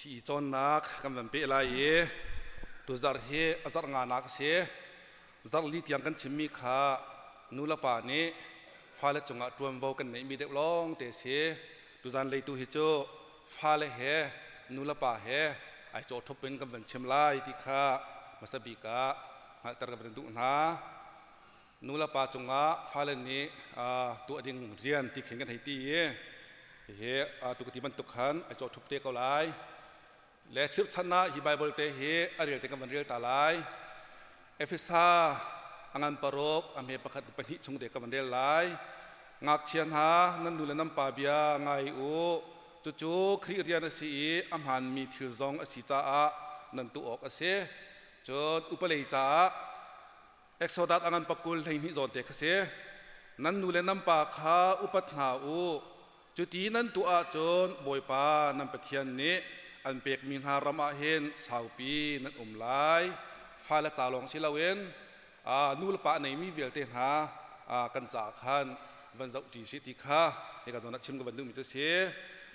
Si cawnnak kan van peh lai i tuzarh hi a zarh nganak a si. Zarh li tiang kan chimmi kha nu le pa nih fale cungah ṭuanvo kan neihmi deuh lawng te a si. Tuzan lei tu hi cu fale he nu le pa he ai cawh ṭhup in kan van chim lai ti kha hmasa bik ah hngalhter ka van duh hna. Nu le pa cungah fale nih tuah ding rian ti khin kan hei ti i hihi tu ka ti bantuk khan ai cawh ṭhup te ko lai. Le chirhchan ah hi Bible te hi a rel te kan van rel ta lai. Efesa a ngan paruk a hme pakhat pahnih chung te ka van rel lai. Ngakchia hna, nan nu le nan pa bia ngai u. Cucu Khrih rian a si i a hmaanmi thil zong a si caah nan tuah awk a si. Cun upalei caah Exodus a ngan pakul 12 zawn te kha si. Nan nu le nan pa kha upat hna u. Cuti nan tuah ahcun Bawipa nan Pathian nih an pekmi hna ram ah hin saupi nan um lai. Fale ca lawng si loin nu le pa a neimi vialte hna kan caah khan van zoh ṭi sih ti kha hika zawn ah chim ka van duhmi cu a si.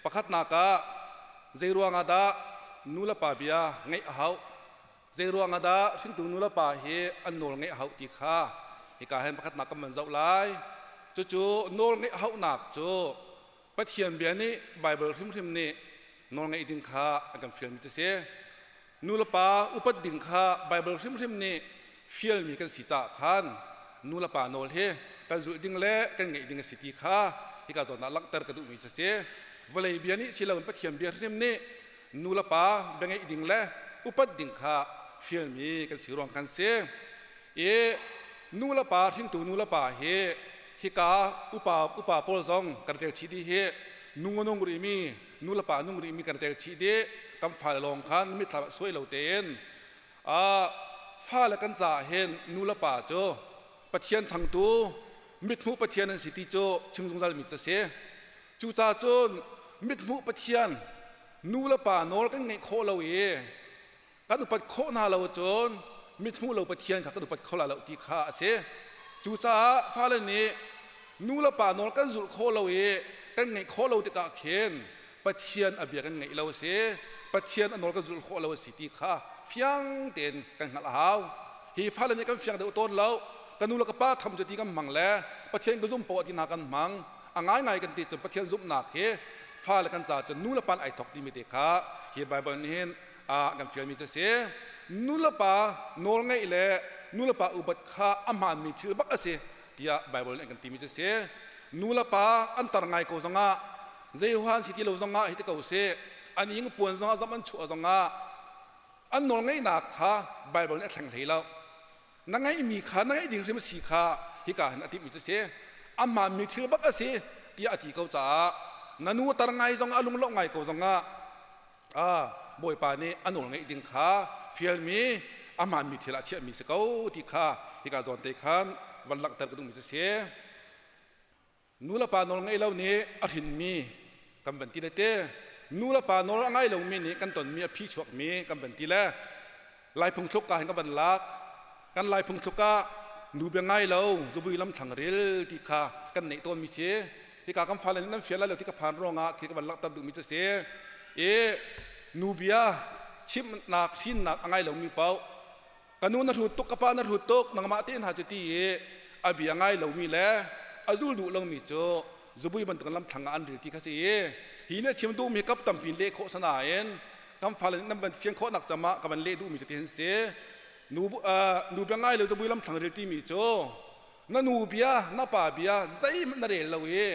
Pakhatnak ah zei ruangah dah nu le pa bia ngaih a hauh? Zei ruangah dah hringtu nu le pa hi an nawl ngeih a hauh ti kha hika hin pakhatnak kan van zoh lai. Cucu nawl ngeih hauhnak cu Pathian bia nih Baibal hrimhrim nih nawl ngeih ding kha an kan fialmi cu si. Nu le pa upat ding kha Baibal hrimhrim nih fialmi kan si caah khan nu le pa nawl hi kan zulh ding le kan ngeih ding a si ti kha hika zawn ah langhter ka duhmi cu si. Vawlei bia nih si loin Pathian bia hrimhrim nih nu le pa biangeih ding le upat ding kha fialmi kan si ruang kan si. I nu le pa, hringtu nu le pa hi hika upa upa pawl zong kan tel chih dih hi. Nu nung rihmi, nu le pa nung rihmi kan tel chih dih. Kan fale lawng khan mitthlam ah suai lo tein fale kan caah hin nu le pa cu Pathian changtu, mithmuh Pathian an si ti cu chim zungzal mi cu si. Cucaah cun mithmuh Pathian nu le pa nawl kan ngeih khawh lo i kan upat khawh hna lo cun mithmuh lo Pathian kha kan upat kho lai lo ti kha a si. Cucaah fale nih nu le pa nawl kan zulh khawh lo i kan ngeih khawh lo tikah khin Pathian a bia kan ngeih lo a si, Pathian a nawl kan zulh khawh lo a si ti kha fiang tein kan hngalh a hau. Hi fale nih kan fiang deuh tawn lo. Ka nu le ka pa tham cu ti kan hmang le Pathian ka zum poah ti hna kan hmang. A ngaingai kan ti cun Pathian zumhnak hi fale kan ca cun nu le pa ai thok timi te kha hi Bible nih hin kan fialmi cu a si. Nu le pa nawl ngeih le nu le pa upat kha a hmaanmi thil bak a si tiah Bible nih kan timi cu a si. Nu le pa an tar ngai ko zongah, zei huan si ti lo zongah, hi ti ko sih, an ing puan zongah, zam an chuah zongah an nawl ngeihnak kha Bible nih a thleng hlei lo. Na ngeihmi kha na ngeih ding hrim a si kha hika hin a timhmi cu si. A hmaanmi thil bak a si tiah a ti ko caah na nu tar ngai zongah, a lungloh ngai ko zongah Bawipa nih a nawl ngeih ding kha fialmi, a hmaanmi thil ah chiahmi si ko ti kha hika zawn te khan van langhter ka duhmi cu si. Nu le pa nawl ngeih lo nih a hrinmi kan van ti le te, nu le pa nawl a ngai lomi nih kan tonmi a phi chuakmi kan van ti le Lai phungthluk ka hin ka van lak. Kan Lai phungthluk ah nu bia ngai lo zubui lam thlang ril ti kha kan neih tawnmi si. Hika kan fale nih nan fial lai lo ti ka phan ruangah khi ka van langhter duhmi cu si. I nu bia chimnak hrinnak a ngai lomi paoh, ka nu na hrut tuk, ka pa na hrut tuk, nangmah te hna cu ti i a bia ngai lomi le a zul duh lomi cu zubui bantuk lam thlang ah an ril ti kha si. I hi nih a chim duhmi kap tampi leh khawh sanain kan fale nih nan van fian khawhnak cam ah ka van leh duhmi cu ti hin si. Nu nu bia ngai lo zubui lam thlang ril timi cu na nu bia, na pa bia zeihmanh na rel lo i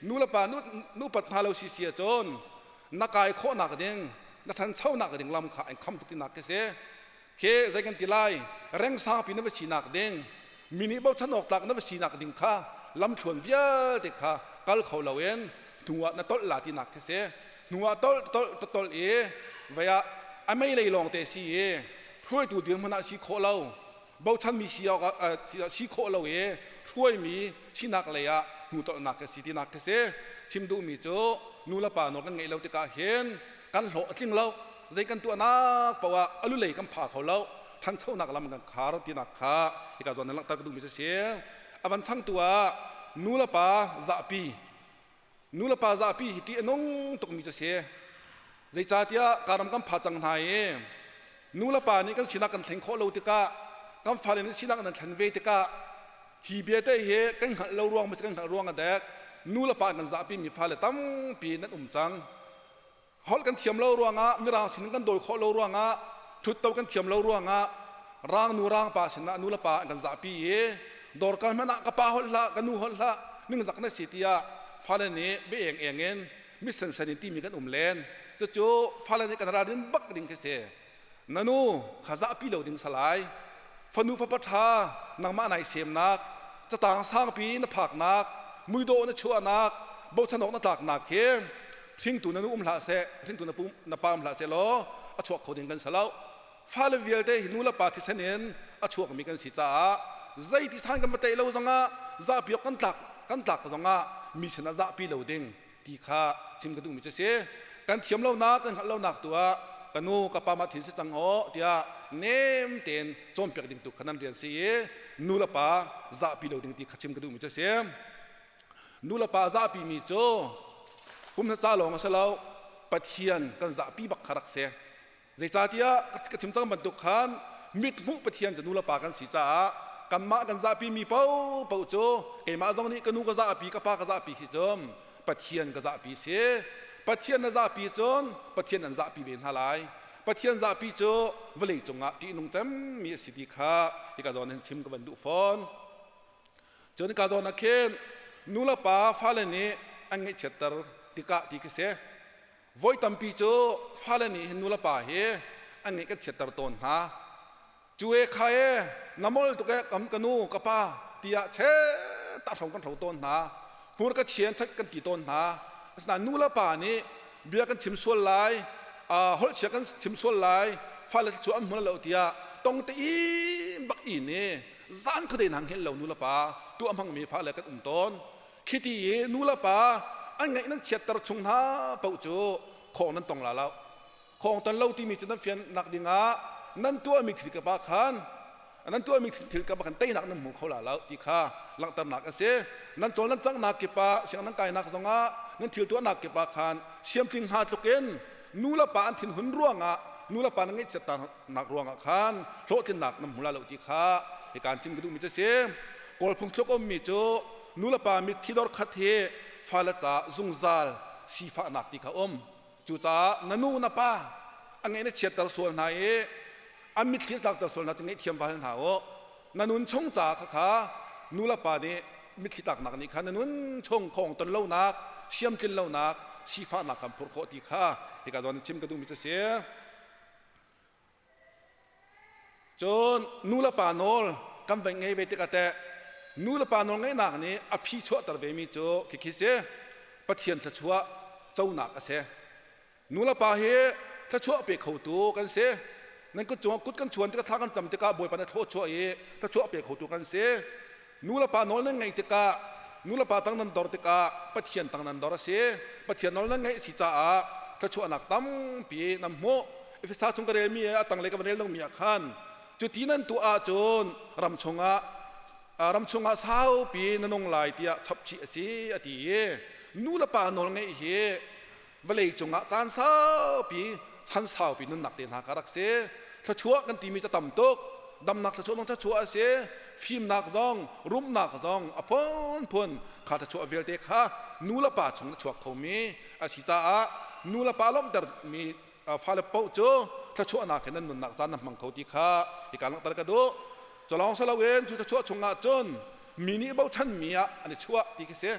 nu le pa nu nu pat hna lo si si ahcun na kai khawhnak ding, na ṭhanchonak ding lam kha an kham tuk tinak khi si. Khi zei kan ti lai, reng sangpi na va sinak ding, mi nih bochan awk tlak na va sinak ding kha lamthluan vialte kha kal kho loin hnu ah na tolh la tinak khi si. Hnu ah tolh tolh tolh i vei ah a mei lei lawng te si i hruaitu dirhmun ah si khawh lo, bochanmi si awk si khawh lo i hruaimi sinak lei ah hnu tolhnak khi si tinak khi si. Chim duhmi cu nu le pa nawl kan ngeih lo tikah hin kan hlawh a tling lo, zei kan tuahnak paoh ah a lulei kan pha kho lo, ṭhanchonak lam kan khar tinak kha hika zawn in langhter ka duhmi cu si. A van changtu ah nu le pa zahpi. Nu le pa zahpi hi ṭih a nung tukmi cu si. Zeicahtiah karam kan pha cang hna i nu le pa nih kan sinak kan thleng khawh lo tikah, kan fale nih sinak an thlen ve tikah, hi bia te hi kan hngalh lo ruang kan hngalh ruang a dek nu le pa kan zahpi mi fale tampi nan um cang. Holh kan thiam lo ruangah, mirang sin kan dawi khawh lo ruangah, thutto kan thiam lo ruangah, rang nu rang pa sinah nu le pa an kan zahpi i dawrkal hmanh ah ka pa holh hlah, ka nu holh hlah, ningzak na si tiah fale nih bia eng eng in mit sensen in timi kan um len. Cucu fale nih kan ralrin bak ding khi si. Na nu kha zahpi lo ding salai. Fanu fapa ṭha nangmah nai semnak, catang sangpi na phaknak, muidawh na chuahnak, bochan awk na tlaknak hi hringtu na nu um hlah seh, hringtu na pum na pa um hlah seh law a chuak kho ding kan si lo. Fale vialte hi nu le pa thisen in a chuakmi kan si caah zeiti san kan va teih lo zongah, zahpi awk kan tlak zongah mi sinah zahpi lo ding ti kha chim ka duhmi cu si. Kan thiam lonak, kan hngalh lonak tu ah ka nu ka pa mah thin si cang aw tiah nem tein cawnpiak ding tu kha nan rian si i nu le pa zahpi lo ding ti kha chim ka duhmi cu si. Nu le pa zahpi mi cu pum ca lawng a si lo, Pathian kan zahpi bak kha rak si. Zeicahtiah ka chim cang bantuk khan mithmuh Pathian cu nu le pa kan si caah kanmah kan zahpi mi paohpaoh cu, keimah zong nih ka nu ka zahpi, ka pa ka zahpi hi cu Pathian ka zahpi si. Pathian na zahpi cun Pathian an zahpi ve hna lai. Pathian zahpi cu vawlei cungah ṭihnung cemmi a si ti kha hika zawn hin chim ka van duh fawn. Cun ka zawn ah khin nu le pa fale nih an ngaihchiatter tikah ti khi si. Voi tampi cu fale nih hin nu le pa hi an ngaih kan chiatter tawn hna. Cu e kha e, na mol tuk e, kam ka nu ka pa tiah che ta hro kan hro tawn hna, hmur ka chian chat kan ti tawn hna. Asinain nu le pa nih bia kan chim sual lai, holh chia kan chim sual lai, fale cu an hmun lo tiah tong te in bak in i zan khuadei hna hngilh lo nu le pa tuah hmangmi fale kan um tawn. Khiti i nu le pa an ngaih nan chiatter chung hna paoh cu khawng nan tong la lo. Khawng ton lo timi cu nan fian nak dingah nan tuahmi thil ka pa khan, nan tuahmi thil ka pa khan teinak nan hmu kho la lo ti kha langhternak a si. Nan cawl nan canghnak kip ah, siang nan kainak zongah, nan thil tuahnak kip ah khan siamtling hnga tlukin nu le pa an thinhun ruangah, nu le pa nan ngaihchiatnak ruangah khan hlawhtlinnak nan hmu la lo ti kha hikaan chim ka duhmi cu si. Kawl phungthluk ummi cu nu le pa mitthi dor khat hi fale ca zungzal sifahnak ti kha um. Cucaah na nu na pa a ngeih na chiatter sual hna i an mitthli tlakter sual hna cu ngaihthiam va hal hna u. Na nun chung ca kha kha nu le pa nih mitthli tlaknak nih khan na nun chung khong ton lonak, siamtlin lonak, sifahnak kan phurh khawh ti kha hika zawn in chim ka duhmi cu si. Cun nu le pa nawl kan va ngei ve tikah teh, nu le pa nawl ngeihnak nih a phi chuahter vemi cu khikhi si. Pathian thluachuah conak a si. Nu le pa hi thluachuah pe khotu kan si. Nan kut cungah kut kan chuan tikah, thla kan cam tikah, Bawipa na thluachuah i thluachuah pe khotu kan si. Nu le pa nawl nan ngeih tikah, nu le pa tang nan dor tikah, Pathian tang nan dor a si. Pathian nawl nan ngeih a si caah thluachuahnak tampi nan hmuh. Efesa chung ka relmi a tanglei ka van rel lomi ah khan cu ti nan tuah ahcun ram chungah saupi na nung lai tiah chapchih a si a ti i nu le pa nawl ngeih hi vawlei cungah caan saupi, chan saupi nunnak te hna kha rak si. Thluachuah kan timi cu tam tuk. Damnak thluachuah zong thluachuah a si, fimnak zong, rumnak zong, a phunphun kha thluachuah vialte kha nu le pa chung na chuak khomi a si caah nu le pa lawmhter mi fale paoh cu thluachuahnak he nan nunnak caan na hmang kho ti kha hika langhter ka duh. Culawng si loin cu thluachuah chungah cun mi nih bochanmi ah an i chuah ti khi si.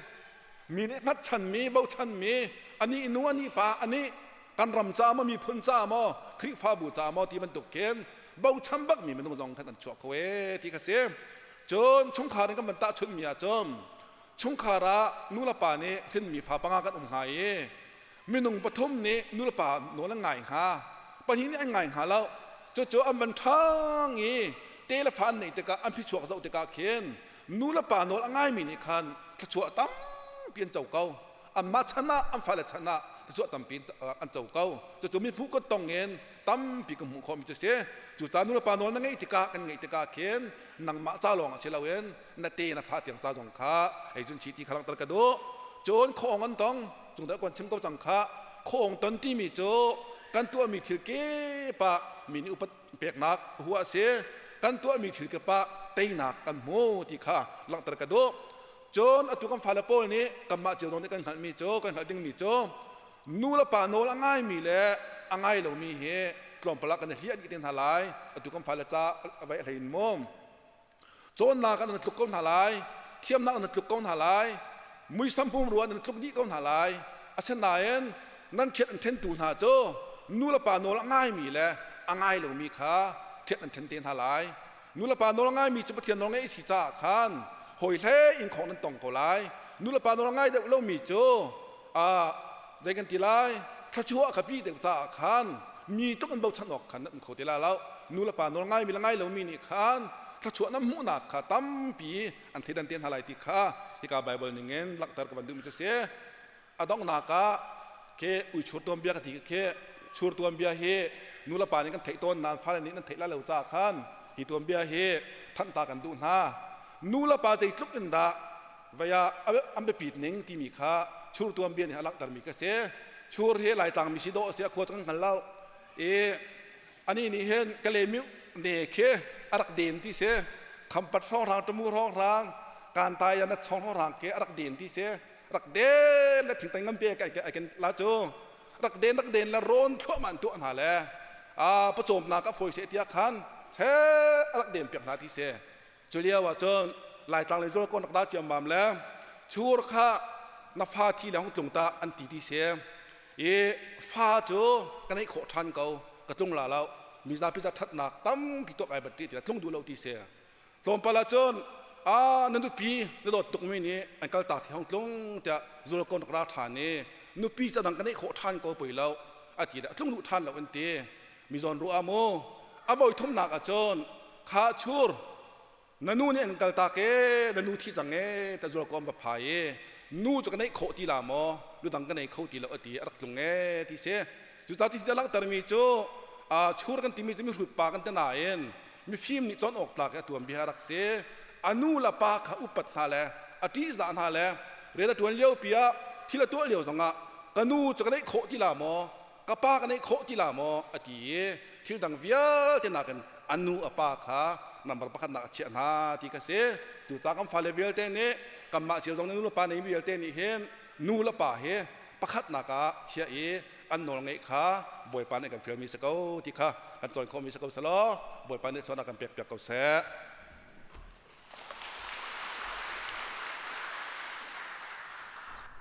Mi nih hngatchanmi, bochanmi, anih nu anih pa, anih kan ram ca maw, miphun ca maw, Khrihfabu ca maw ti bantuk khin bochan bakmi minung zong khan an chuah kho e ti kha si. Cun chungkhar in kan van tahchunhmi ahcun chungkhar ah nu le pa nih hrinmi fa panga kan um hnga i minung pathum nih nu le pa nawl an ngai hnga, pahnih nih an ngai hnga lo. Cucu an van ṭhang i te le fa an neih tikah, an phichuak zoh tikah khin nu le pa nawl a ngaimi nih khan thluachuah tampi an co ko. Anmah chan ah, an fale chan ah thluachuah tampi an co ko. Cucu mi hmuh tong in tampi ka hmuh khawhmi cu si. Cucaah nu le pa nawl na ngeih tikah, kan ngeih tikah khin nangmah ca lawng ah si loin na te na fa tiang ca zong kha ei cun chi ti kha langhter ka duh. Cun khawng an tong cung dah kon chim ko cang kha. Khawng ton timi cu kan tuahmi thil kip ah mi nih upat peknak hua a si. Kan tuahmi thil kip ah teinak kan hmu ti kha langhter ka duh. Cun atu kan fale pawl nih kanmah cio zong nih kan hngalhmi cu, kan hngalh dingmi cu, nu le pa nawl a ngaimi le a ngai lomi hi tlawmpal ah kan i hliah dih te hna lai. Atu kan fale ca a vai hlei in mu cawnnak ah nan tluk ko hna lai, thiamnak nan tluk ko hna lai, muisam pumrua nan tluk dih ko hna lai. Asinain nan ṭhiat an ṭhentu hna cu nu le pa nawl a ngaimi le a ngai lomi kha ṭhiat an ṭhen te hna lai. Nu le pa nawl ngaimi cu Pathian nawl ngeih si caah khan hawi hlei in khong nan tong ko lai. Nu le pa nawl ngai deuh lomi cu zei kan ti lai, thluachuah kha pi deuh caah khan mi tluk an bochan awk khan nan um kho ti lai lo. Nu le pa nawl ngaimi le ngai lomi nih khan thluachuah nan hmuhnak kha tampi an theidan te hna lai ti kha hika Bible ningin langhter ka van duhmi cu si. A donghnak ah khi uichur tuanbia ka ti khi, chur tuanbia hi nu le pa nih kan theih tawn nain fale nih nan theih lai lo caah khan hi tuanbia hi thanh ta kan duh hna. Nu le pa zeitluk in dah vei ah an biapit ning timi kha chur tuanbia nih a langhtermi ka si. Chur hi Laitlang mi si dawh a si, a khua cu kan hngal lo i anih nih hin Kalemiu ne khi a rak den ti si. Khampat hrawnghrang, Tamu hrawnghrang, Kantai na chong hrawnghrang khi a rak den ti si. Rak den le thingtang ngan pe kai kan la cu rak den, rak den le rawn thluahmah an tuah hna le a pawcawmnak a fawi se tiah khan che a rak den piak hna ti si. Cu lio ah cun Laitlang le zual kon rak da ciammam le chur kha na fa thi le hong tlung ta an ti ti si i, fa cu ka neih khawh ṭhan ko, ka tlung la lo, mi zapi za ṭhatnak tampi tuah kai bat ti tlung duh lo ti si. Tlawmpal ah cun a na nupi na dawt tukmi nih an kal tak hi hong tlung tiah zulkon rak ra ṭhan i, nupi ca dang ka neih khawh ṭhan ko, poi lo a ti le a tlung duh ṭhan lo an ti. Mi zawn ruah mu a voi thumnak ah cun kha chur na nu nih an kal tak e, na nu thi cang e ta zulkon va phai i, nu cu ka neih khawh ti la maw, nu dang ka nei kho ti lo a ti, a rak tlung e ti si. Cucaah ti langhtermi cu chur kan timi cu mihrut pa kan ti nain mifim nih cawn awk tlak i a tuan bia rak si. A nu le pa kha upat hna le a ṭihzah hna le rian a ṭuan lio pi ah, thil a tuah lio zongah, ka nu cu ka neih khawh ti la maw, ka pa ka neih khawh ti la maw a ti i, thil dang vialte nakin a nu a pa kha number pakhat nak a chiah hna ti ka si. Cucaah kan fale vialte nih, kanmah cio zong nih, nu le pa nei vialte nih hin nu le pa hi pakhatnak ah chiah i an nawl ngeih kha Bawipa nih kan fialmi si ko ti kha kan cawn khawhmi si ko selaw, Bawipa nih cawn a kan pek piak ko seh.